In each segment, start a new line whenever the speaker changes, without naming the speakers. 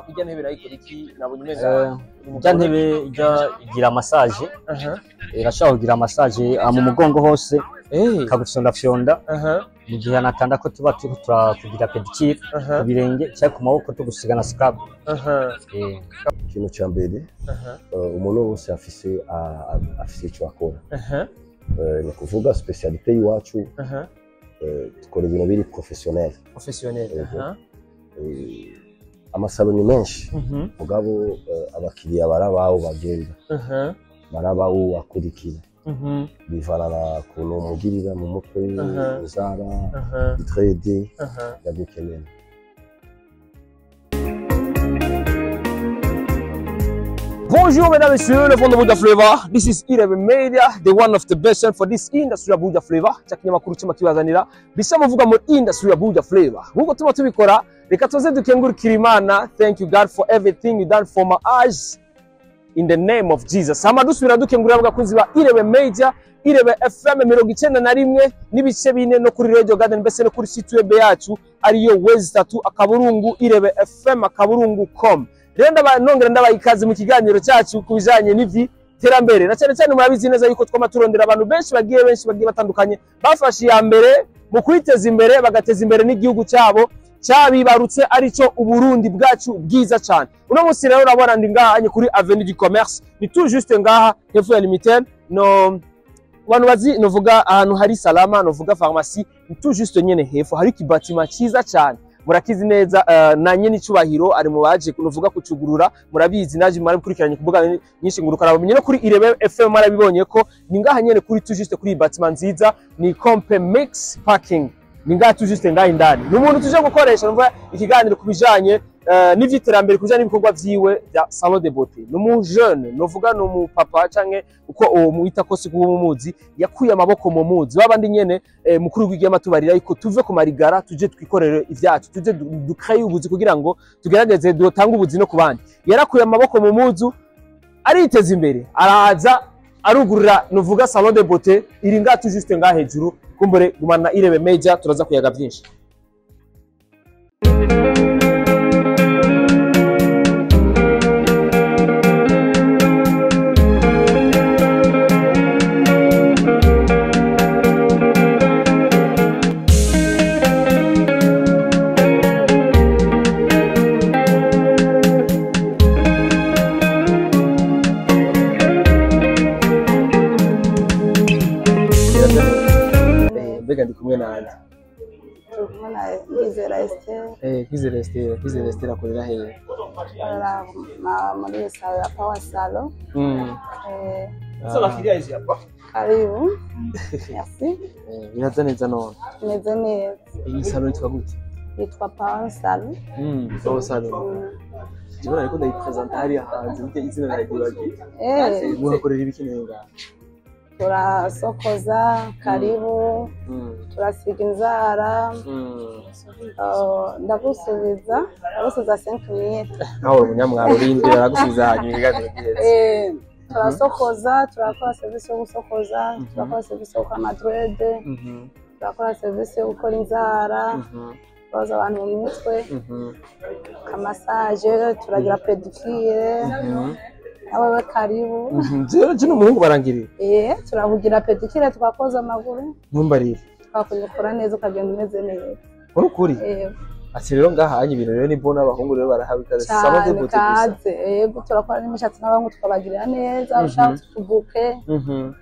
Ijya ntebe irayikora iki? Nabonye umenga
Ijya ntebe ijya igira massage. Irashobora kugira massage mu mugongo hose, ikagufyondafyonda. Mu gihe anatanda ko tuba turiko turakugira pédicure ku birenge cyangwa ku maboko, tugusiga na scrub.
Ikintu cya mbere, umuntu wese afise icyo akora. Ni ukuvuga spécialité y'iwacu, dukora ibintu biri professionnel.
Professionnel.
Yego. Amasalo ni menshi, mugabo abakiriya barabaho bagenda, barabaho akurikira, bivana na kuntu umugirira mu mutwe, inzara, dreads ndagukenera.
Bonjour mesdames et messieurs, le fond de Buja Flavor. This is Irebe Media, the one of the best for this industry ya Buja Flavor. Cya kinyamakuru cyuma kibazanira bisa muvuga mu industry ya Buja Flavor. Nkuko tuba tubikora, reka tuze dukengurukira Imana. Thank you God for everything you done for my eyes. In the name of Jesus. Hama dusubira dukengurira abakunzi ba Irebe Media, Irebe FM 91.4 no kuri Radio Garden, mbese no kuri site web yacu ariyo www.irebefm.com. Rero ndaba nongera ndabaha ikaze mu kiganiro cyacu ku bijanye n'ivy'iterambere, na cyane cyane murabizi neza yuko twama turondera abantu benshi bagiye batandukanye bafashe iya mbere mu kwiteza imbere, bagateza imbere n'igihugu cyabo cyabibarutse, arico Uburundi bwacu bwiza cyane. Uno munsi rero urabona ndi ngaha kuri Avenue du Commerce, ni tout juste ngaha hepfo ya Limitel, no abantu bazi novuga ahantu hari Salama, novuga pharmacie, ni tout juste nyene hepfo hari ikibatima cyiza cyane. Murakizi neza, na nyene icubahiro ari mu baje novuga kucugurura. Murabizi naje mwarabikurikiranye ku mbuga nyinshi ngurukana no kuri Irebe FM, marabibonye ko ni ngaha nyene kuri tout juste kuri bâtiment nziza, ni Compe Mix Parking, ni ngaha tout juste ngaha indani. Ni umuntu tuje gukoresha numva ikiganiro ku bijanye n'ivy'iterambere, ku bijanye n'ibikorwa vyiwe bya salon de beauté. Ni umu jeune, novuga ni umu papa canke uko uwo mwita kose kuba umuzi, yakuye amaboko mu muzi babandi nyene. Mukuru w'igihugu atubarira yuko tuve ku marigara, tuje twikorere ivyacu, tuje dukreye ubuzi kugira ngo tugerageze dutange ubuzi no ku bandi. Yarakuye amaboko mu muzu, ariteza imbere, araza arugurura nuvuga salon de beauté iri ngaha tout juste ngaha hejuru. Kumbure gumana Irebe Media, turaza kuyaga byinshi. Mbega ndi kumwe nande?
Turi kumwe na Kwizera Esther.
Kwizera Esther, Kwizera Esther akorera hehe?
Akorera muri salon ya Power Salon. Karibu. Merci.
Biraza neza none?
Meze neza.
Iyi salon yitwa gute?
Yitwa Power Salon.
Power Salon. Jewe ariko ndayipresenta hariya hanze, burya izina naryibagiye. Muhakorera ibiki none ngaha?
Turasokoza, karibu, turasiga inzara. Oh, ndagusubiza 5 minutes.
Nawe uri umunyamwaro, urindira aragusubiza hanyuma ibiganiro biheze.
Turasokoza, turakora serivisi yo gusokoza, turakora serivisi yo gukora amadreads, turakora serivisi yo gukora inzara, koza abantu mu mitwe, kamassage, turagira pédicure. Nawewe karibu.
Jewe n'umuhungu barangiriye.
Turakugira pédicure, tukakoza amaguru,
Ntumbarire.
Tukakubikora neza ukagenda umeze neza.
Uri ukuri?
Eh.
Ati rero ngaha hanye ibintu rero ni bona, abahungu rero barahawe ikaze, salon de
Cyane.
beauté gusa.
Kaze, yego, turakora n'imishatsi n'abahungu tukabagirira neza. Ushaka utubuke,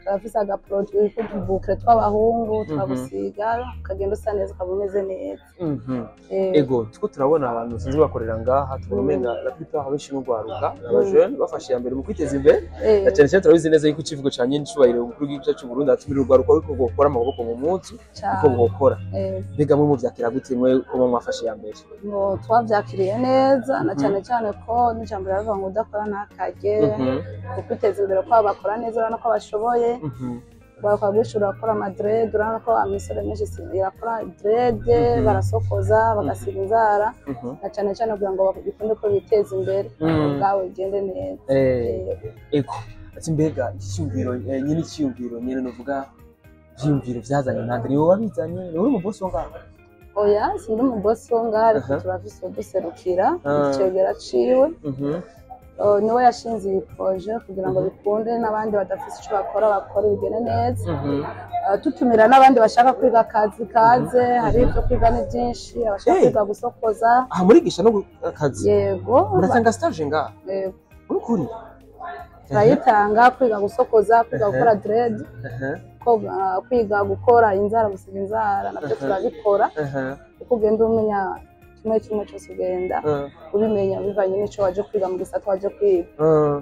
turafise agaproduit k'utubuke tw'abahungu, tukagusiga ukagenda usa neza, ukaba umeze neza.
Ego, tuko turabona abantu basanzwe bakorera ngaha, tubona umenga la plupart abenshi n'urwaruka, aba jeune bafashe iya mbere mu kwiteza imbere. Na cyane cyane turabizi neza yuko icivugo ca nyene icubahiro umukuru w'igihugu cyacu c'u Burundi atumira urwaruka yuko gukora amaboko mu munsi uko bwokora. Mbega mwe muvyakira gute, mwe ko mwafashe iya mbere?
Ngo twavyakiriye neza, na cyane cyane ko n'ijambo riravuga ngo udakora ntakarye. Ukwiteza imbere kwabo, bakora neza, urabona ko bashoboye. Urwaruka rwinshi rurakora amadreads, urabona ko imisore myinshi irakora dreads, barasokoza, bagasiga inzara, na cyane cyane kugira ngo bikunde ko biteza imbere ubwabo, bigende neza.
Ego, ati mbega iki cyumviro, nyine icyumviro nyine nuvuga ivyiyumviro vyazanye nande? Ni wowe wabizanye? Ni wowe mu boss wo ngaho?
Oya, sindi umubosi wo ngaha, ariko turafise uduserukira, icegera ciwe. Niwe yashinze iyi projet kugira ngo bikunde n'abandi badafise ico bakora bakore bigende neza. Tutumira n'abandi bashaka kwiga akazi kaze, hari ibyo kwiga ni byinshi, abashaka kwiga gusokoza.
Aha murigisha no akazi?
Yego.
Muratanga stage ngaha?
Yego.
Urukuri?
Turayitanga, kwiga gusokoza, kwiga gukora dread, kwiga gukora inzara, gusiga inzara, nabyo turabikora. Uko ugenda umenya kimwe kimwe cyose, ugenda ubimenya bivanye n'ico waje kwiga mu gisata waje kwiga.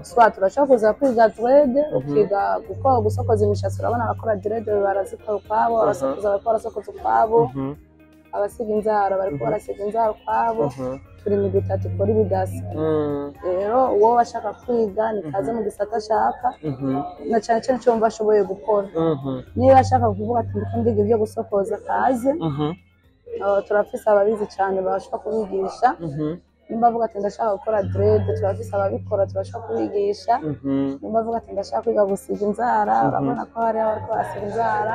Soit turashobora kuza kwiga dread, ukiga gukora gusokoza imishatsi. Urabona abakora dread barazikora ukwabo, abasokoza bariko barasokoza ukwabo, abasiga inzara bariko barasiga inzara ukwabo. Turi imigwi itatu ikora ibidasa. Rero uwo bashaka kwiga ni kaze mu gisata ashaka, na cyane cyane icyo wumva ashoboye gukora. Niba ashaka kuvuga ati ndiko ndiga ibyo gusokoza, kaze. Turafise ababizi cyane bashobora kubigisha. Nimba avuga ati ndashaka gukora dread, turafise ababikora, turashobora kubigisha. Nimba avuga ati ndashaka kwiga gusiga inzara, urabona ko hari abariko barasiga inzara,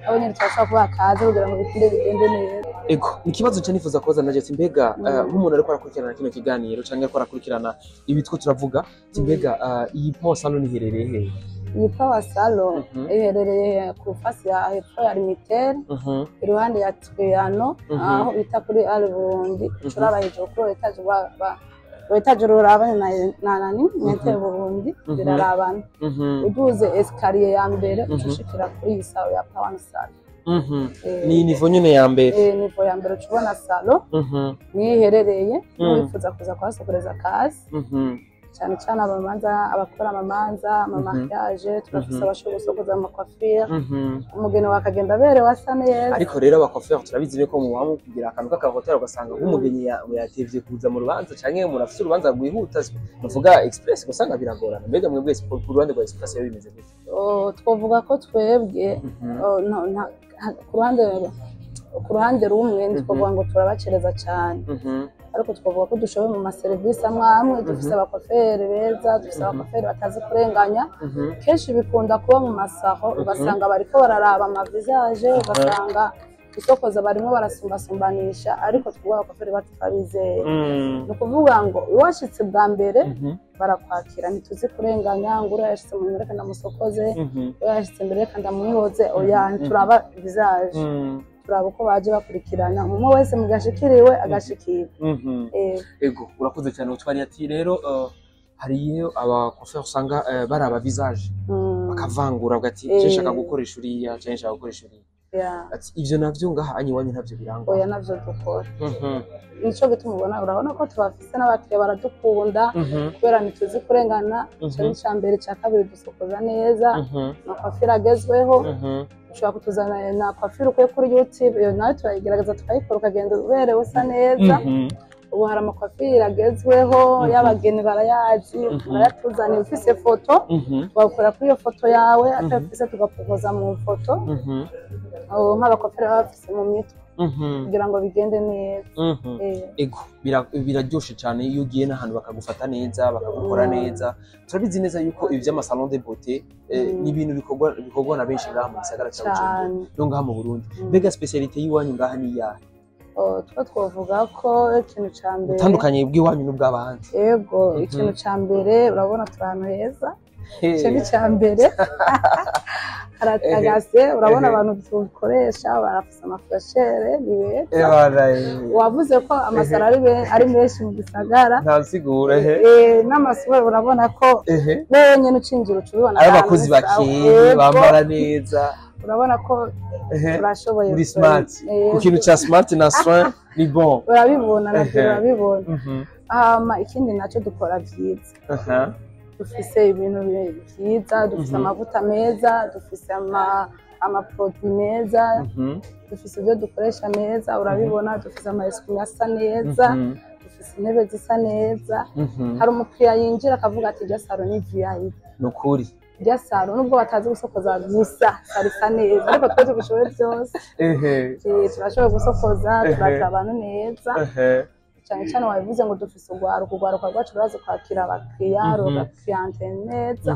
abo nyine turashobora kubaha kaze kugira ngo bikunde bigende neza.
Ego, ni ikibazo nca nifuza kubaza naje, ati mbega nk'umuntu ariko arakurikirana kino kiganiro canke ariko arakurikirana ibi two turavuga, ati mbega iyi Power Salon iherereye hehe?
Iyi Power Salon iherereye ku fasi ya hepfo ya Limitel, iruhande ya Triano, aho bita kuri Ale Burundi. Ucuraba hejuru kuri étage, étage rurabana na nani Inter Burundi, birarabana. Uduze escalier ya mbere, ucushikira kuri iyi salon ya Power Salon.
Ni niveau nyene ya mbere?
Niveau ya mbere ucubona salon, niyo iherereye. Wifuza kuza kuhasokoreza kazi, cyane cyane abamanza, abakora amamanza, amamariage, turafise abashoboye gusokoza, amacoiffure, umugeni wakagenda aberewe asa neza.
Ariko rero abacoiffeur turabizi ko muba kugira akantu k'akahoteli, ugasanga nk'umugeni yatevye kuza mu rubanza canke umuntu afise urubanza rwihuta, nuvuga express, ugasanga biragorana. Mbega mwebwe ku ruhande rwa express yo bimeze gute?
Oh, twavuga ko twebwe, oh, no, ku ruhande rumwe ntitwavuga ngo turabacereza cyane, ariko twavuga ko dushoboye mu maserivisi amwe amwe. Dufise abacoiffeur beza, dufise abacoiffeur batazi kurenganya. Kenshi bikunda kuba mu masaho, ugasanga bariko bararaba amavisage, ugasanga gusokoza barimo barasumbasumbanisha, ariko twubaha abacoiffeur bacu, turabizeye. Ni ukuvuga ngo uwashitse bwa mbere barakwakira, ntituzi kurenganya ngo uriya yashitse mu nyuma reka ndamusokoze, uriya yashitse mbere reka ndamwihoze. Oya, ntituraba visage, turaba uko baje bakurikirana, umwe wese mugashikiriwe agashikira.
Ego, urakoze cyane. Utwari ati rero hariyo abacoiffeur usanga baraba visage, bakavangura bagati je nshaka gukoresha uriya canke nshaka gukoresha uriya. Ati ivyo navyo ngaha anyi iwanyu ntavyo birangwa?
Oya, navyo dukora. Nico gituma ubona, urabona ko tubafise n'abakiriya baradukunda, kubera ntituzi kurengana. Ico ni ica mbere. Ica kabiri, dusokoza neza na coiffure agezweho. Ushobora kutuzana na coiffure ukuye kuri YouTube, iyo nayo turayigerageza tukayikora, ukagenda uberewe usa neza. Ubu hari amacoiffure agezweho y'abageni, barayazi, barayatuzanira. Ufise foto, bagakora kuri iyo foto yawe, atafise tugapokoza mu foto. Abo nk'abacoiffeur baba bafise mu mitwe kugira ngo bigende neza.
Ego, biraryoshe cyane iyo ugiye n'ahantu bakagufata neza, bakagukora neza. Turabizi neza yuko ibi by'amasalon de beauté ni ibintu bikorwa na benshi ngaha mu gisagara cya Bujumbura
Cane.
no ngaha mu Burundi. Mbega spécialité y'iwanyu ngaha ni iyahe?
Oh, twe twovuga ko ikintu ca mbere
Utandukanye bw'iwanyu n'ubw'abandi.
Ego, ikintu ca mbere, urabona turi ahantu heza, icyo ni icya mbere, haratagase. Urabona abantu dukoresha barafise amafraîcheur, ni beza. Wavuze ko amasaro ari menshi mu gisagara.
Nta nsiguro he.
N'amasura urabona ko wenyine ucinjira uca ubibona
Ari
ahantu
abakozi
heza.
bakeye,
Yego,
bambara neza.
Urabona ko turashoboye.
Muri smart, ku kintu cya smart na soin ni bon.
Urabibona nabyo, urabibona. Hama ikindi nacyo, dukora byiza. Dufise ibintu byiza, dufise amavuta meza, dufise amaproduit meza, dufise ibyo dukoresha meza. Urabibona, dufise ama essuie-main asa neza, dufise intebe zisa neza. Hari umukiriya yinjira akavuga ati iryo salon ni VIP.
Ni ukuri.
Iryo salon nubwo batazi gusokoza gusa, salon isa neza, ariko twe tubishoboye byose. Turashoboye gusokoza, turakira abantu neza. Cyane cyane wabivuze ngo dufise urwaruka, urwaruka rwacu rurazi kwakira abakiriya, rugakiriyante neza,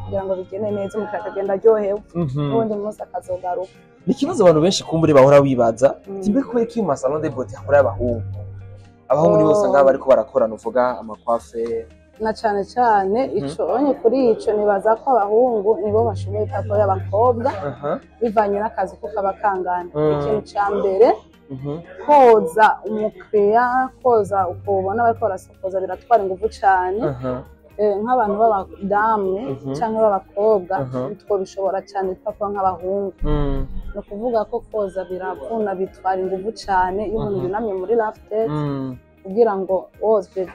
kugira ngo bigende neza, umukiriya akagenda aryohewe, n'ubundi munsi akazogaruka.
Ni ikibazo abantu benshi kumbure bahora bibaza, timbe kubera ko mu salon de beauté hakora abahungu. Abahungu nibo usanga bariko barakorana, uvuga ama coiffe.
Na cyane cyane ico onye kuri ico nibaza ko abahungu nibo bashoboye kako y'abakobwa, bivanye n'akazi ko kaba kangana. Ikintu ca mbere, koza umukiriya, koza uko ubona bariko barasokoza biratwara ingufu cyane. Nk'abantu b'abadamu cyangwa b'abakobwa twobishobora cyane papa nk'abahungu. Ni ukuvuga ko koza biravuna, bitwara ingufu cyane iyo umuntu yunamye muri lave-tête kugira ngo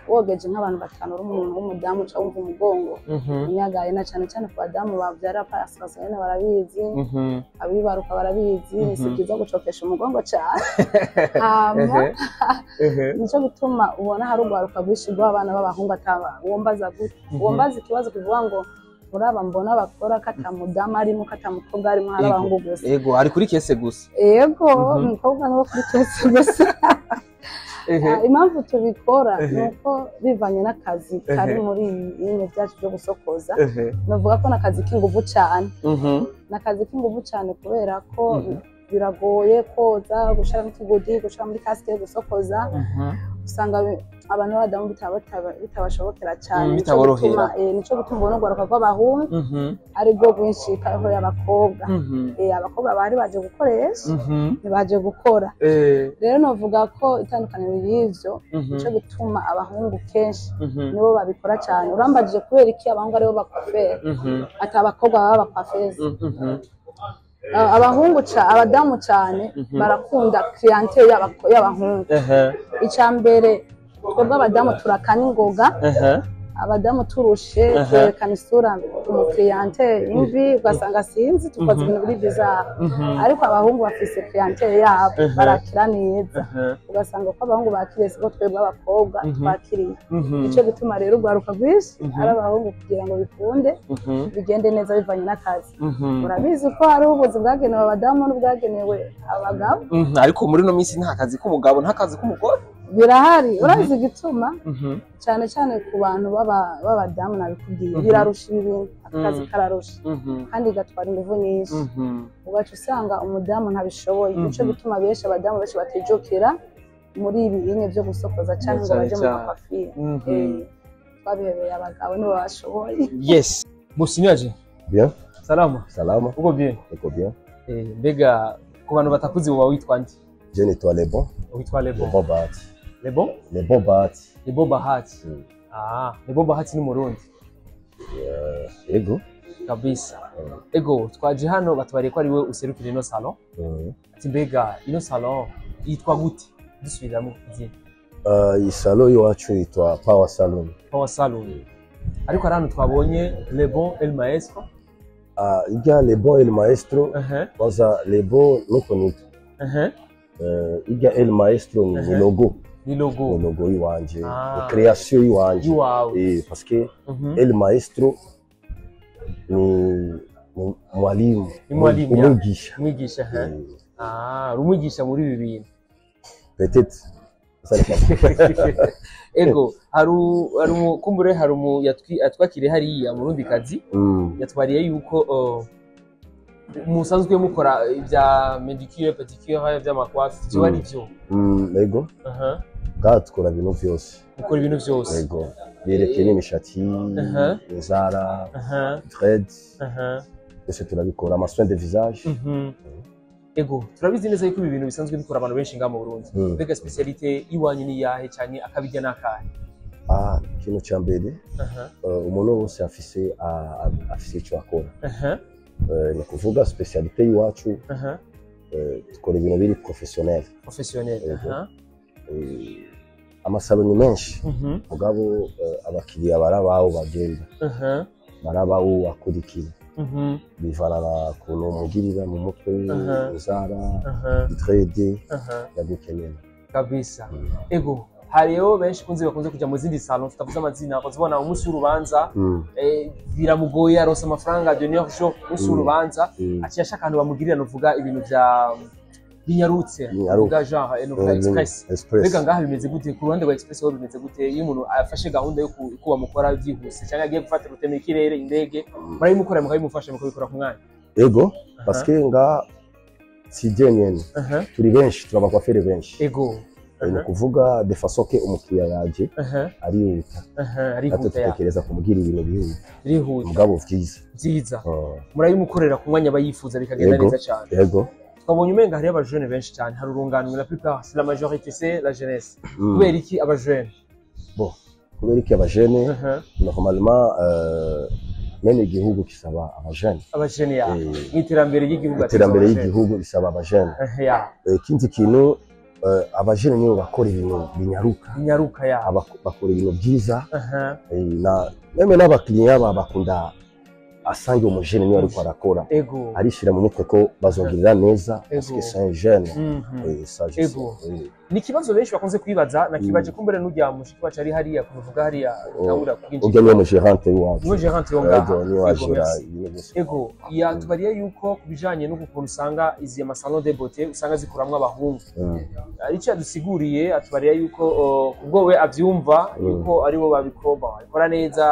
wogeje nk'abantu batanu, uri umuntu w'umudamu uca wumva umugongo unyagaye, na cyane cyane ku badamu babyara pasasene barabizi, abibaruka barabizi, si byiza gucokesha umugongo cyane. Hama nico gituma ubona hari urwaruka rwinshi rw'abana b'abahungu ataba wombaza gute, wombaza ikibazo kivuga ngo uraba mbona bakora katamudamu arimo, katamukobwa arimo, hari abahungu gusa.
Ego, ari kuri caisse gusa.
Ego, umukobwa niwo kuri caisse gusa. Impamvu tubikora ni uko bivanye n'akazi kari muri ibi byacu byo gusokoza, navuga ko n'akazi k'inguvu cyane, n'akazi k'inguvu cyane kubera ko biragoye koza, gushiramo ikigudi, gushira muri casque, gusokoza, usanga abantu b'abadamu bitabashobokera cyane.
Bitaborohera.
Nico gituma ubona urwaruka rw'abahungu ari rwo rwinshi aho y'abakobwa. Abakobwa bari baje gukoresha, ntibaje gukora. Rero novuga ko itandukaniro y'ivyo, nico gituma abahungu kenshi nibo babikora cyane. Urambajije kubera iki abahungu aribo bakwafera, ati abakobwa baba bakwafeza. Abahungu abadamu cyane barakunda clientèle y'abahungu. Icya mbere, twebwe abadamu turakana ingoga, abadamu turushe twerekana isura umukiriyante imvi, ugasanga sinzi tukoze ibintu biri bizarre. Ariko abahungu bafise clientèle yabo, barakira neza, ugasanga ko abahungu bakiriye siko twebwe abakobwa twakiriye. Nico gituma rero urwaruka rwinshi ari abahungu kugira ngo bikunde bigende neza bivanye n'akazi. Urabizi ko hariho ubuzi bwagenewe abadamu n'ubwagenewe abagabo.
Ariko muri no minsi nta kazi k'umugabo, nta kazi k'umugore.
Birahari. Urabizi igituma, cyane cyane ku bantu b'abadamu nabikubwiye, birarusha ibi bintu, akazi kararusha kandi gatwara ingufu nyinshi, ugaca usanga umudamu ntabishoboye. Nico gituma benshi, abadamu benshi batijukira muri ibi binye byo gusokoza cyangwa ngo baje mu makwafire. Twabihebeye abagabo nibo bashoboye.
Yes, Musinyaje.
Bien.
Salama.
Salama.
Uko bien?
Uko bien.
Mbega ku bantu batakuzi woba witwa nde?
Je nitwa Lebon.
Witwa Lebon.
Lebon Bahati.
Lebon?
Lebon Bahati.
Lebon Bahati. Ah, Lebon Bahati ni Murundi.
Ego.
Kabisa. Ego, twaje hano batubariye ko ari we userukira ino salon. Ati mbega ino salon yitwa gute? Dusubiramo izina.
Iyi salon iwacu yitwa Power Salon.
Power Salon. Ariko hari hano twabonye Lebon El Maestro.
Ijya Lebon El Maestro, kwanza Lebon nuko nitwa. Ijya El Maestro ni logo.
Ni logo.
Ni logo iwanje, ni création iwanje.
Iwawe.
Parce que El Maestro ni mwalimu.
Ni mwalimu.
Umwigisha.
Umwigisha. Umwigisha muri ibi bintu.
Peut-être.
Ego, haru kumbure harumu yatwakire hariya murundi kazi, yatwariye yuko musanzwe mukora ibya manicure, pedicure, by'amakwafi, byo ari byo.
Ego. Ngaha tukora ibintu byose.
Mukora ibintu byose.
Ego. Byerekeye n'imishatsi, inzara, dreads. Byose turabikora, ama soins de visage.
Ego, turabizi neza yuko ibi bintu bisanzwe bikora abantu benshi ngaha mu Burundi. Mbega spécialité iwanyu ni yahe canke akabijya n'akahe?
Ikintu ca mbere, umuntu wese afise ico akora. Ni ukuvuga spécialité y'iwacu, dukora ibintu biri professionnel.
Professionnel.
Amasalo ni menshi, mugabo abakiriya barabaho bagenda, barabaho bakurikira. Bivana na kuntu umugirira mu mutwe, inzara, dread, yagukenera.
Kabisa. Ego, hariyo benshi kunze bakunze kuja mu zindi salon tutavuze amazina, ukazibona umunsi w'urubanza, biramugoye aronsa amafaranga de neuf jours umunsi w'urubanza, aciye ashaka ahantu bamugirira, nuvuga ibintu vya binyarutse, nuvuga genre nuvuga express. Mbega ngaha bimeze gute ku ruhande rwa express, ho bimeze gute iyo umuntu afashe gahunda yo kuba mukora byihuse cyangwa agiye gufata ruteme ikirere indege, murabimukora mukabimufasha mukabikora ku mwanya?
Ego, parce que nga Si je nyene, turi benshi, turi abakwafere benshi.
Ego.
Ni ukuvuga de façon que umukiriya yaje arihuta, natwe
Arihuta ya.
Tutekereza kumubwira ibintu bihuta,
Rihuta.
mugabo vyiza.
Byiza.
Ah.
Murabimukorera ku mwanya aba yifuza, bikagenda
Yego.
neza cyane.
Yego.
Twabonye umenga hariyo abajene benshi cyane, hari urunganwe, la plupart, c'est la majorité, c'est la jeunesse. Kubera iki abajene?
Bon, kubera iki abajene? Normalement, même igihugu kisaba abajene.
Abajene ya.
Eh,
mu iterambere ry'igihugu.
Iterambere ry'igihugu risaba abajene.
Ya.
Ikindi kintu, abajene nibo bakora ibintu binyaruka.
Inyaruka ya.
Bakora ibintu byiza. Na même n'abakiriya bakunda asange umujene niwe ariko arakora, arishira mu mutwe ko bazongirira neza parce que c'est un jeune. Ça, je sais.
Ego. Ni ikibazo benshi bakunze kwibaza, nakibaje ko mbere n'ujya mushiki wacu ari hariya kuvuga hariya utangura
Urya
kubwinjira.
niwe mugérante w'iwacu.
Niwe gérante yo ngaha?
Ego, niwe
Ego,
agera
merci.
ibintu byose.
Ego, yatubariye yuko ku bijanye n'ukuntu usanga izi amasalon de beauté usanga zikoramwo abahungu, icyo yadusiguriye, atubariye yuko kubwo we avyumva yuko aribo babikora, babikora neza.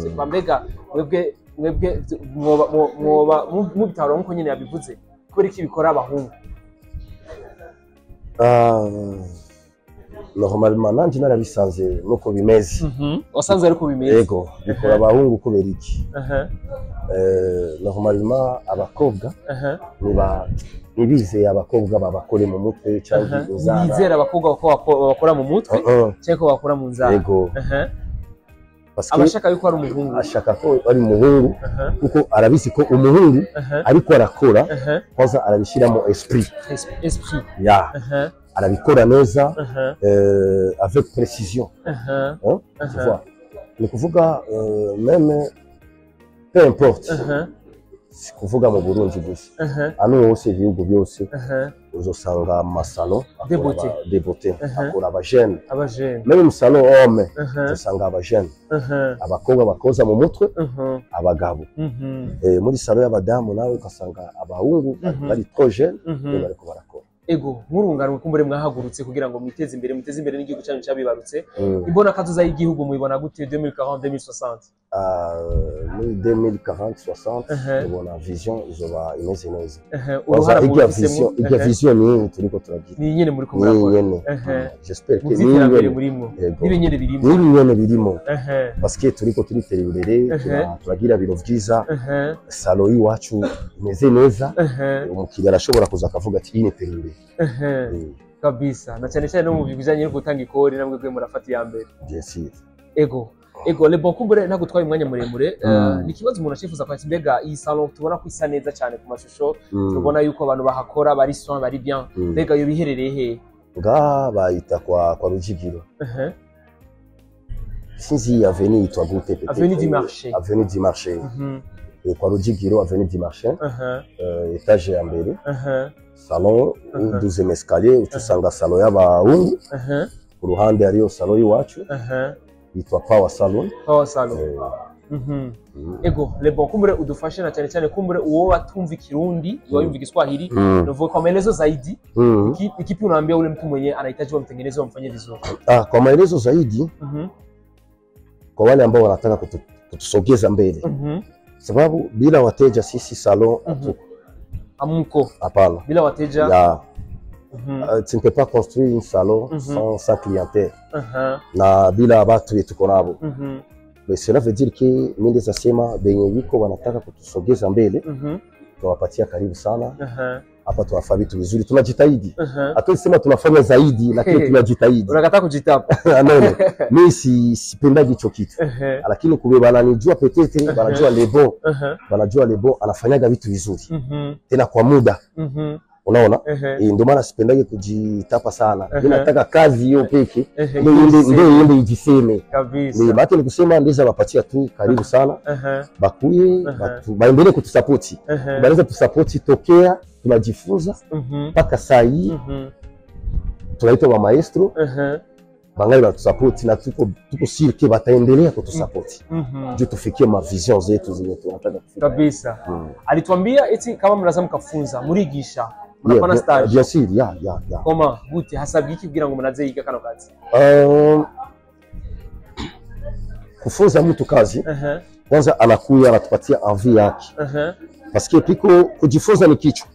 Seka mbega mwebwe mwoba mubitahura nkuko nyene yabivuze, kubera iki bikora abahungu?
Ah, normalement nanje narabisanze nuko bimeze.
Wasanze ariko bimeze?
Ego, bikora abahungu kubera iki? Normalement abakobwa niba ntibizeye abakobwa babakore mu mutwe cyangwa inzara.
Ntibizera abakobwa ko babakora mu mutwe cyangwa ko babakora mu nzara.
Ego. Parce que
Abashaka yuko ari umuhungu.
Ashaka ko ari umuhungu kuko arabizi ko umuhungu ariko arakora, kwanza arabishyiramo esprit.
Esprit.
Ya, arabikora neza, avec précision, hein, tu vois, ni kuvuga même peu importe, si kuvuga mu Burundi gusa, hano hose, ibihugu byose, uzosanga amasalon
De beauté.
De beauté akora abajene.
Abajene.
Même mu salon homme uzosanga abajene, abakobwa bakoza mu mutwe, abagabo. Muri salon y'abadamu nawe ugasanga abahungu bari trop jeune, nibo bariko barakora.
Ego, nk'urunganwe kumbure mwahagurutse kugira ngo mwiteze imbere, muteze imbere n'igihugu cyanyu cyabibarutse, imbona kazoza y'igihugu muyibona gute 2040, 2060?
Ah, muri 2040, 60, ubona vision izoba imeze neza. Kwanza
Uruhara
irya
mubifisemo?
vision, irya vision ni turiko turagira.
Ni nyene muri ko
Ni
murakora.
nyene. J'espère
Mu
que ni
vy'iterambere
nyene.
murimwo.
Yego.
N'ibi nyene birimo.
Ni nyene birimo parce que turiko turitera imbere, turagira biro vyiza, salon y'iwacu imeze neza, umukiriya arashobora kuza akavuga ati iyi ni iterambere.
Kabisa, na cyane cyane no mu bijanye no gutanga ikori, namwe bwe murafata iya mbere.
Bien sûr.
Ego, le bon, kumbure ntabwo twaye umwanya muremure. Ni ikibazo umuntu ashifuza kwatsa, mbega iyi salon tubona ko isa neza cyane ku mashusho, tubona yuko abantu bahakora bari soin, bari bien, mbega yo biherereye he?
Ngaha bayita kwa Rujigiro. Sinzi iyi avenue yitwa gute peut-être.
Avenue du Marché.
Avenue du Marché. Kwa Rujigiro, avenue du Marché, étage ya mbere, salon, deuxième escalier uca usanga salon y'abahungu, ku ruhande hariyo salon y'iwacu yitwa Power Salon.
Power Salon. Ego, le bon, kumbure udufashe na cyane cyane kumbure uwo watumva Ikirundi, uwo yumva Igiswahili, novuga kwa maelezo zaidi, ikipi unaambia ule mtu mwenye anahitaji wamtengeneze, wamfanyie vizuri?
Ah, kwa maelezo zaidi, kwa wale ambao wanataka kutusogeza mbele, sababu bila wateja sisi salon hatuko.
Amuko.
Hapana.
Bila wateja.
Ya. Tu ne peux pas construire une salon sans clientèle na bila watu tuko nabo. Mais cela veut dire que mimi ndeza sema benye wiko wanataka kutusogeza mbele, tunawapatia karibu sana hapa, tunafanya vitu vizuri, tunajitahidi. Hatuwezi sema tunafanya zaidi, lakini tunajitahidi.
Unakataa kujitapa.
Non, mimi sipendagi hicho kitu, lakini kube bananijua peut-être banajua Lebo, banajua Lebo anafanyaga vitu vizuri tena kwa muda, unaona? Ndio maana sipendagi kujitapa sana. Mimi nataka kazi hiyo peke ndio iende ijiseme.
Kabisa.
Ni maana ni kusema ndiza wapatia tu karibu sana, bakuye baendelee kutusapoti, banaweza tusapoti tokea tunajifunza mpaka saa hii, tunaitwa wa maestro, bangali batusapoti na tuko sûr que bataendelea kutusapoti juu tufikie ma vision zetu zenye tunataka kufika.
Kabisa. Alituambia eti kama mnaza mkafunza, murigisha, mnafanya stage.
Bien sûr, ya.
Koma gute, hasabwa iki kugira ngo munaze yiga kano kazi?
Kufunza mtu kazi, kwanza anakuya anatupatia envie yake, parce que piko kujifunza ni kichwa.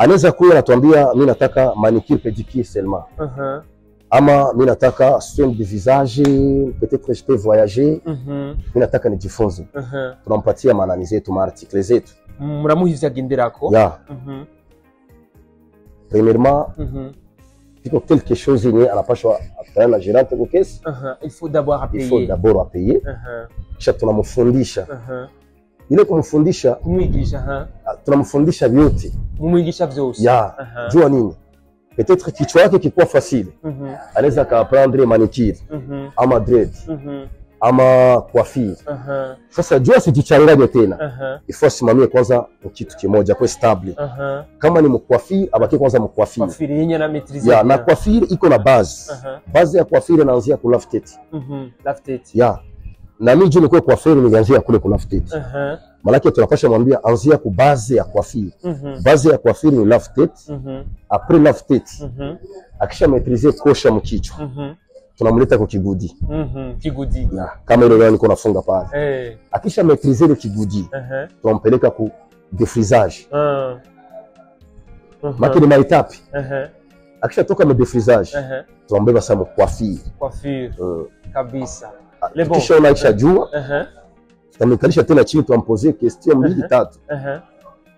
Anaweza kuwa anatuambia mimi nataka manicure pédicure seulement. Ama mimi nataka soin de visage, peut-être je peux voyager, mimi nataka nijifunze. Tunampatia manani zetu, maarticle zetu.
Muramuha ivyo agenderako.
Ya. Premièrement, iko quelque chose yenye anapashwa akutana na gérante ku caisse.
Il faut d'abord
Il faut
payer.
D'abord apaye. Kisha tunamfundisha. Ile kumfundisha,
Kumwigisha, aha.
tunamfundisha vyote.
Mumwigisha vyose.
Ya, jua nini? Peut-être kichwa yake kikuwa facile, anaweza akaapprendre manicure ama dread ama coiffure. Sasa jua sijichanganye tena, il faut asimamie kwanza kitu kimoja kwa stable. Kama ni mcoiffure, abaki kwanza mcoiffure.
Coiffure yenye na maîtriser.
Ya, na coiffure iko na base. Base ya coiffure inaanzia ku lave-tête.
Lave-tête.
Ya. Na mimi juu nilikuwa coiffeur, nilianzia kule ku lave-tête. Malaki tunapasha mwambia anzia ku base ya coiffure. Base ya coiffure ni lave-tête. Après lave-tête, akisha maîtriser kosha mkichwa, tunamleta kwa kigudi.
Kigudi.
Ya, kama ile leo niko nafunga pale. Akisha maîtriser le kigudi, tunampeleka ku défrisage. Maki ni maétapes. Akisha toka mu défrisage, tunambeba sasa mu coiffure.
Coiffure. Kabisa. Le bon.
Tukishaona akisha jua, tutamikalisha tena chini, tuamposer question mbili tatu.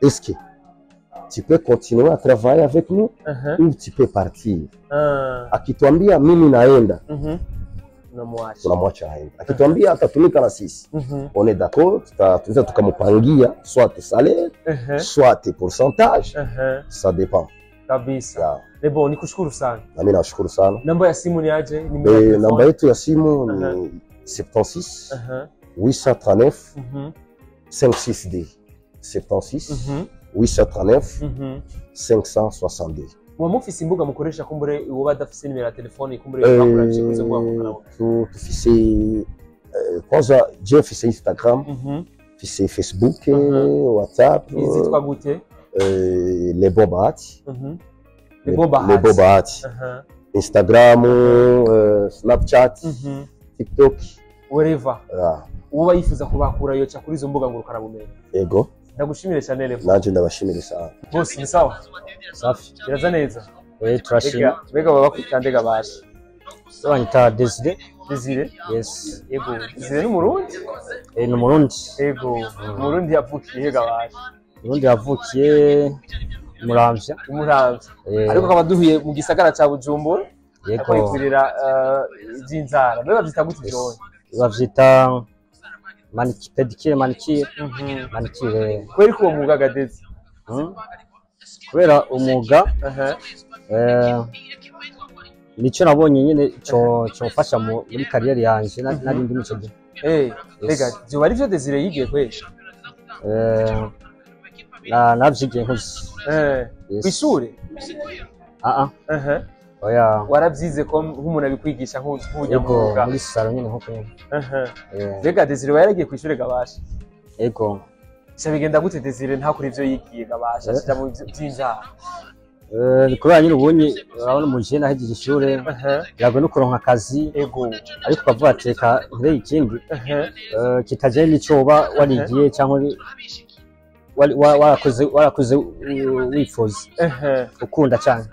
Est-ce que tu peux continuer à travailler avec nous ou tu peux partir? Akituambia mimi naenda,
Unamwacha.
Tunamwacha aende. Akituambia atatumika na sisi, on est d'accord, tunaweza tukampangia soit salaire, soit pourcentage, ça dépend.
Kabisa.
Ya.
Le bon, nikushukuru sana.
Na mimi nashukuru sana.
Namba ya simu ni aje? Nimero ya telefoni?
Namba yetu ya simu ni 76 839 562 76 839 562.
Muba mufise imbuga mukoresha, kumbure uwo badafise nimero ya telefone, kumbure bakurangije kuze guhamagara?
Tufise kwanza je mfise Instagram, mfise Facebook, WhatsApp.
Izitwa gute?
Les Bons Bahati.
Les Bons Bahati.
Les Bons Bahati. Instagram, Snapchat, TikTok.
Wherever.
Ah,
uba yifuza kubakura yoca kuri izo mbuga ngurukanabumenyi.
Ego.
Ndagushimire cyane, Levo.
Nanje ndabashimire sana.
Bose ni sawa?
Safi.
Biraza neza?
Eh, turashima.
Mbega baba bakwita ndega basha?
Banyita Desire.
Desire.
Yes.
Ego, Desire ni Umurundi?
Eh, ni Umurundi.
Ego, Umurundi yavukiye he gabasha?
Umurundi yavukiye Muramvya.
Umuramvya.
Eh,
ariko akaba duhuye mu gisagara ca Bujumbura.
Yego.
Ariko yikorera ivy'inzara, mbega bavyita gute ivyo?
Bavyita pédicure, manicure, manicure.
Kubera ko uwo mwuga gadeze?
Kubera umwuga, nico nabonye nyene co cofasha muri carrière yanje nari ndi muco gihe.
Eh, rega vyoba ari vyo Desire yigiye kweli?
Eh, navyigiye nkuze. Yes.
Kw'ishure?
Ah ah. Oya.
Waravyize ko nk'umuntu abikwigisha
Yego,
nk'umunyamwuga?
Muri salon nyene nkuko nyene. Eh,
Mbega Desire yaragiye kw'ishure gabasha?
Yego.
Sha bigenda gute Desire ntakora ivyo yigiye gabasha, ashija mu vy'inzara?
Eh, kubera nyine ubonye, urabona umujene nahejeje ishure, biragoye no kuronka akazi, ariko ukavuga ati reka nkore ikindi kitajanye n'ico woba warigiye cyangwa warakoze wifuza, ukunda cyane.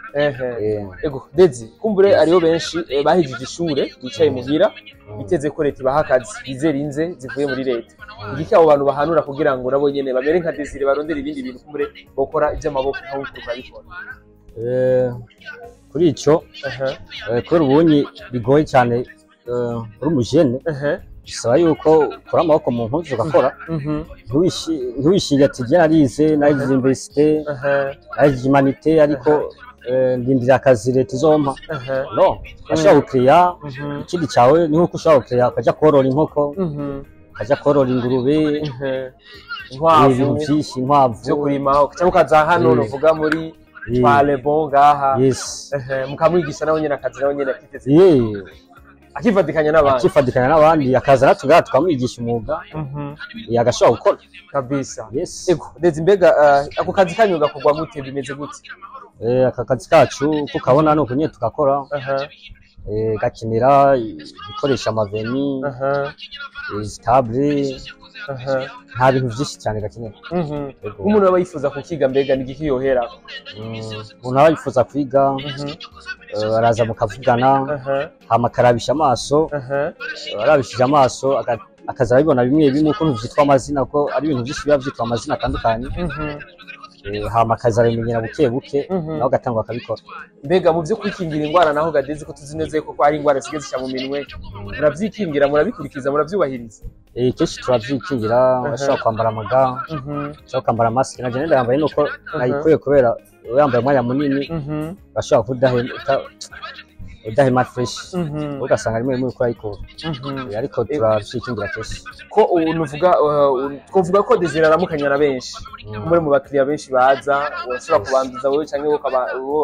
Ego Dezi, kumbure ariho benshi bahejeje ishure bicaye muhira biteze ko leta ibaha akazi, bizera inze zivuye muri leta. Igiki abo bantu bahanura kugira ngo nabo nyene bamere nka Desire, barondere ibindi bintu, kumbure bokora ivy'amaboko nka nk'uko babikora?
Kuri ico, kubera ubunyi bigoye cyane, uri umujene, bisaba yuko ukura amaboko mu mpuzu ugakora, ntiwishinge ati jye narize, narize université, narize humanité, ariko ndindira akazi leta izompa. No urashobora gukiriya ikindi cyawe, ni nkuko ushobora gukiriya ukaja korora inkoko, ukaja korora ingurube,
inkwavu,
ibintu byinshi, inkwavu.
Vyo kurima, cyangwa ukaza hano nuvuga muri kwa Lebon ngaha,
Yes.
Mukamwigisha nawe nyene akazi, nawe nyene akiteze, akifatikanya n'abandi.
Akifatikanya n'abandi, akaza natwe ngaha tukamwigisha umwuga, agashobora gukora.
Kabisa.
Yes.
Ego Ndezi, mbega ako kazi kanyu gakorwa gute, bimeze gute?
Aka kazi kacu kukabona ni uku nyene tugakora, gakenera ibikoresho, amavernis, izi table. Nta bintu vyinshi cyane gakenera.
Umuntu aba yifuza kukiga, mbega ni igiki yohera?
Umuntu aba yifuza kwiga, araza mukavugana, hama akarabisha amaso. Arabishije amaso akaza arabibona bimwe bimwe ukuntu vyitwa amazina, ko ari ibintu vyinshi biba vyitwa amazina atandukanye. Hama akaza arabimenyera buke buke, nawe agatangwa akabikora.
Mbega mu byo kwikingira indwara naho Gadezi, ko tuzi neza yuko ari indwara zisigaye zisha mu minwe, murabyikingira, murabikurikiza, murabyubahiriza?
Kenshi turavyikingira. Urashobora kwambara amaga, ushobora kwambara masike. Nanje ndayambaye nuko nayikuye, kubera uyambaye umwanya munini urashobora kudahema fresh, ugasanga rimwe rimwe uriko urayikura. Ariko turavyikingira kenshi.
Ko ubu nuvuga, twovuga ko Desire aramukanya na benshi muri mu bakiriya benshi baza, urashobora kubanduza wowe canke wowe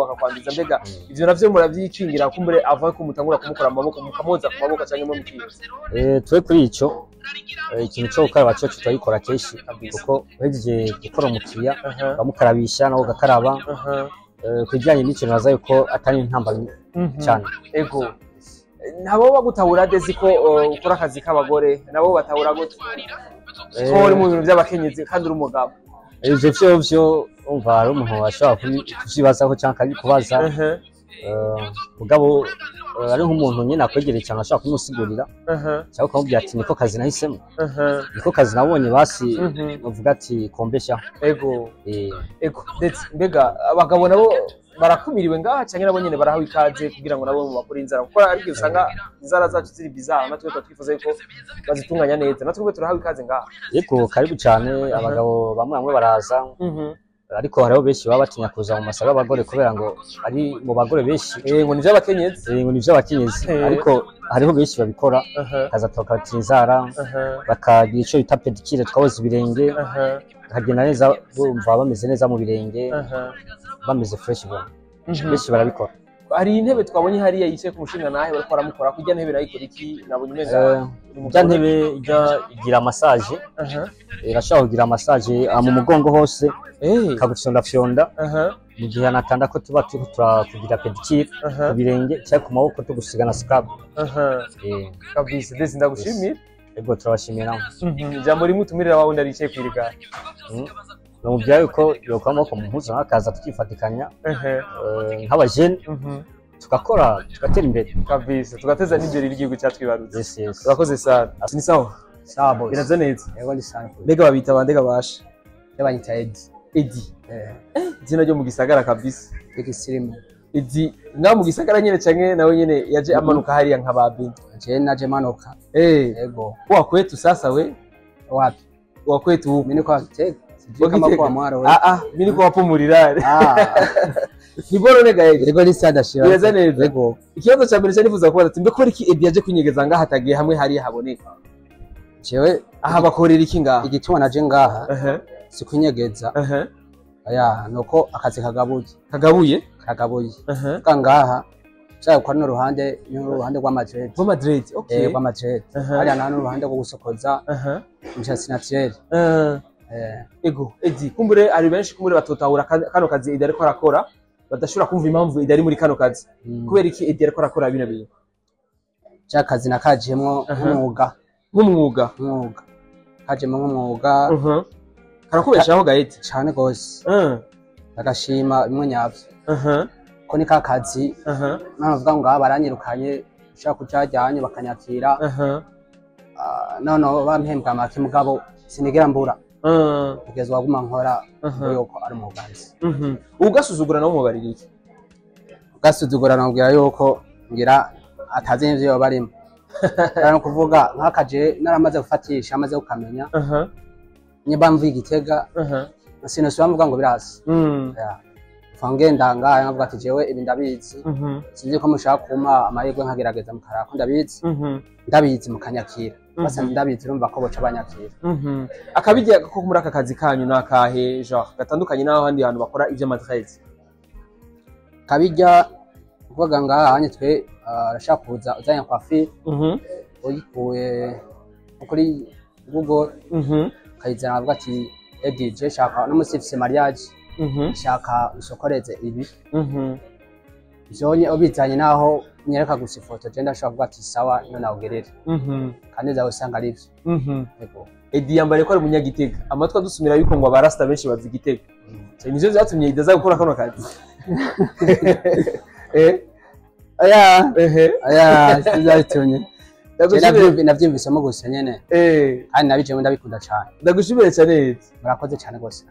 bakakwanduza. Mbega ivyo navyo murabyikingira, kumbure ava ko mutangura kumukora mu maboko, mukamoza ku maboko canke mu mukinga?
Twe kuri ico, ikintu co gukaraba co turabikora kenshi, kuko uhejeje gukora umukiriya bamukarabisha, nawe ugakaraba. Ku bijyanye n'ico nibaza yuko atari intambamyi cyane.
Ego, nabo bagutahura Dezi ko ukora akazi k'abagore, nabo batahura gute ko uri mu bintu by'abakenyezi kandi uri umugabo?
Ivyo vyo umva hari umuntu ashobora kuvyibazaho canke akabikubaza. Mugabo ari nk'umuntu nyene akwegereye cyane, ashobora kumusigurira cyangwa ukamubwira ati niko kazi nahisemo, niko kazi nabonye, basi uvuga ati kombeshaho.
Ego. Ego, ndetse mbega abagabo nabo barakumiriwe ngaha canke nabo nyene barahawe ikaze kugira ngo nabo bakore inzara? Kuko hari igihe usanga inzara zacu ziri bizarre, natwe tuba twifuza yuko bazitunganya neza. Natwe turahawe ikaze ngaha?
Yego, karibu cyane. Abagabo bamwe bamwe baraza, ariko hariho benshi baba batinya kuza mu masaro y'abagore kubera ngo ari mu bagore benshi.
Ngo ni ivy'abakenyezi.
Ngo ni ivy'abakenyezi. Ariko hariho benshi babikora, bakaza bakatira inzara, bakagira ico bita pedicure, twaboza ibirenge, bakagenda neza, bumva bameze neza mu birenge, bameze fresh bona. Benshi barabikora.
Hari intebe twabonye hariya yicaye ku mushinga nahe bariko baramukora kurya ntebe, nayo ikora iki? Nabonye umenga
Irya ntebe ijya igira massage. Irashobora kugira massage mu mugongo hose, ikagufyondafyonda mu gihe anatanda ko tuba turiko turakugira pedicure ku birenge cyangwa ku maboko, tugusiga na scrub.
Kabisa, Desi, ndagushimira.
Ego, turabashimira.
Ijambo rimwe utumirira wa wundi aricaye kw'irigara.
Namubwira yuko yokura amaboko mu mpuzu akaza tukifatikanya nk'abajene, tugakora tugatera imbere.
Kabisa, tugateza n'imbere igihugu cyatwibarutse.
Yes, yes.
Urakoze sana. Ni sawa?
Sawa boss.
Biraza neza?
Yego, ni sawa.
Mbega babita bande gabasha?
Yabanyita Edi.
Edi, izina ryo mu gisagara kabisa.
Igisirimu.
Edi ngaho mu gisagara nyene canke nawe nyene yaje amanuka hariya nka ba Beni?
Je naje manuka. Yego.
Wa kwetu sasa we?
Wapi?
Wa kwetu huko.
Mimi niko Gitega. Sijui kama kwa mwaro we.
Ah ah, mimi niko hapo murirare. Ni boro nega Edi?
Yego, ni sawa shira.
Biraza neza?
Yego.
Ikibazo ca mbere nifuza kubaza ati mbe kubera iki Edi yaje kwinyegeza ngaha atagiye hamwe hariya haboneka?
Jewe
aha bakorera iki ngaha?
Igituma naje ngaha si kunyegeza. Aya nuko akazi kagabuye.
Kagabuye?
Kagabuye. Kuko ngaha nshaka gukora n'uruhande, n'uruhande rwa Madrid.
Rwa Madrid, okay.
Rwa Madrid. Hariya naho n'uruhande rwo gusokoza imishatsi naturelle.
Ego, Edi, kumbure ari benshi kumbure batotahura kano kazi Edi ariko arakora, badashobora kumva impamvu Edi ari muri kano kazi. Kubera iki Edi ariko arakora bino bintu?
Cya kazi nakajemwo nk'umwuga.
Nk'umwuga?
Nk'umwuga. Kajemwo nk'umwuga.
Karakubeshaho ga Edi?
Cane gose. Agashima bimwe nyavyo. Ko ni ka kazi navuga ngo baranyirukanye, ushaka kujajyanye bakanyakira. None bampembwa make, mugabo sinigera mbura. Kugeza waguma nkora yuko ari umuganzi.
Ugasuzugura nawo mubarira iki?
Ugasuzugura namubwira yuko ngira atazi n'ivyo yoba arimo. Kandi kuvuga nk'akaje naramaze gufatisha, amaze kukamenya. Niba mvuye Igitega, sinasubira mvuga ngo birasi. Ngenda ngaha nkavuga ati jewe ibi ndabizi. Sinzi ko mushaka kumpa amahirwe nkagerageza mukaraba ko ndabizi. Ndabizi mukanyakira. Basa ndabizi, urumva ko boca banyakira.
Akabijya ko muri aka kazi kanyu nakahe genre gatandukanye n'ahandi hantu bakora ivyo Madrid?
Kabijya kuvuga ngaha hanye twe arashaka kuza uzanye coiffure. Uyikuye kuri Google. Kayizana avuga ati Edi je shaka no musifise mariage. Shaka usokoreze ibi. Vyonye ubizanye naho nyereka gusa ifoto, je ndashobora kuvuga ati sawa niyo nawugerera, kandi uza usanga ari vyo. Yego.
Edi yambariye ko ari umunyagitega, amatwi adusumira yuko ngo abarasta benshi bava Igitega. Nivyo vyatumye Edi aza gukora kano kazi.
Oya.
Ehe.
Oya, sivyabitumye. Je
Ndagushimire.
Navyumvisemo gusa nyene, kandi nabijemo ndabikunda cane.
Ndagushimire cyane Edi.
Murakoze cane gose.